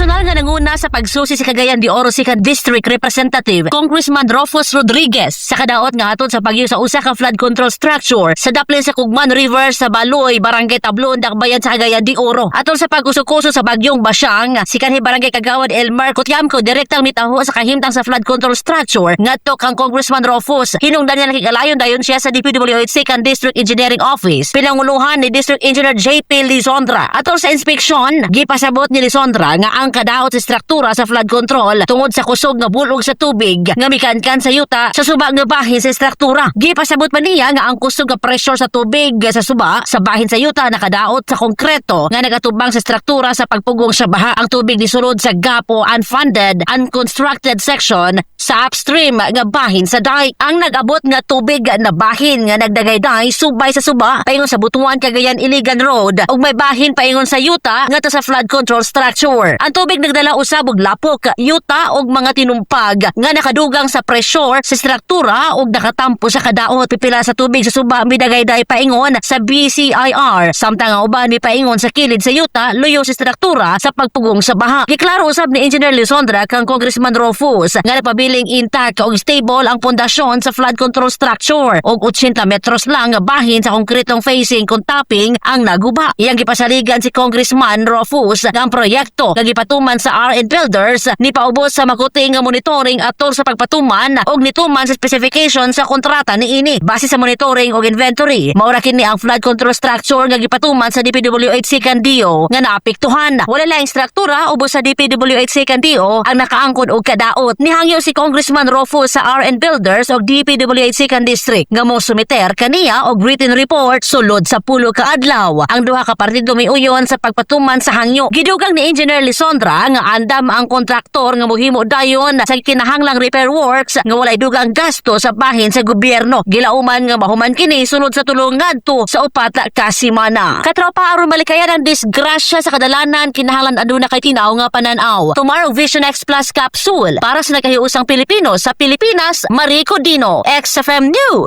Personal nga nanguna sa pagsusi si Cagayan de Oro Second District Representative Congressman Rufus Rodriguez sa kadaot nga atod sa pagyo sa usa ka flood control structure sa daplin sa Kugman River sa Baloy, Barangay Tablon, Dakbayan sa Cagayan de Oro. Atol sa pag-uso-kuso sa bagyong Basyang, si kanhi Barangay Kagawad Elmer Kutyamko direktang mitaho sa kahimtang sa flood control structure ngadto kang Congressman Rufus. Hinungdan niya nakigalayon dayon siya sa DPWH Second District Engineering Office. Pinanguluhan ni District Engineer JP Lisondra. Atol sa inspeksyon, gipasabot ni Lisondra nga ang kadaot sa struktura sa flood control tungod sa kusog nga bulog sa tubig nga mikankan sa yuta sa suba nga bahin sa struktura. Gipasabot pa niya nga ang kusog nga pressure sa tubig sa suba sa bahin sa yuta nakadaot sa konkreto nga nagatubang sa struktura sa pagpugong sa baha. Ang tubig nisulod sa gap o unfunded, unconstructed section sa upstream nga bahin sa dike. Ang nag-abot nga tubig na bahin nga nagdagayday subay sa suba paingon sa Butuan Cagayan Iligan Road ug may bahin paingon sa yuta ngadto sa flood control structure. Ang tubig nagdala usab og lapok, yuta ug mga tinumpag nga nakadugang sa pressure sa struktura ug nakatampo sa kadaot. Pipila sa tubig sa suba midagayday paingon sa BCIR samtang ang uban mipaingon sa kilid sa yuta luyo sa struktura sa pagpugong sa baha. Giklaro usab ni Engineer Lisondra kang Congressman Rufus nga nagpabiling intact ug stable ang pundasyon sa flood control structure ug 80 metros lang nga bahin sa konkretong facing kung topping ang naguba. Iyang gipasaligan si Congressman Rufus nga ang proyekto nga gipatuman sa RN Builders ni paubos sa makuting nga monitoring atol sa pagpatuman ug nituman sa specification sa kontrata niini. Base sa monitoring ug inventory, mao ra kini ang flood control structure nga gipatuman sa DPWH Second DO nga naapektuhan. Wala laing struktura ubos sa DPWH Second DO ang nakaangkon og kadaot. Nihangyo si Congressman Rufus sa RN Builders og DPWH Second District nga mo sumiter kaniya og written report sulod sa 10 ka adlaw. Ang duha ka partido miuyon sa pagpatuman sa hangyo. Gidugang ni Engineer Lisondra nga andam ang kontraktor nga mohimo dayon sa kinahanglang repair works nga walay dugang gasto sa bahin sa gobyerno. Gilauman nga mahuman kini sulod sa 3 ngadto sa 4 ka semana. Katropa, aron malikayan ang disgrasya sa kadalanan, kinahanglan aduna kay tinaw nga pananaw. Tomorrow Vision X Plus Capsule para sa nakahiusang Pilipino sa Pilipinas, Mariko Dino, XFM News.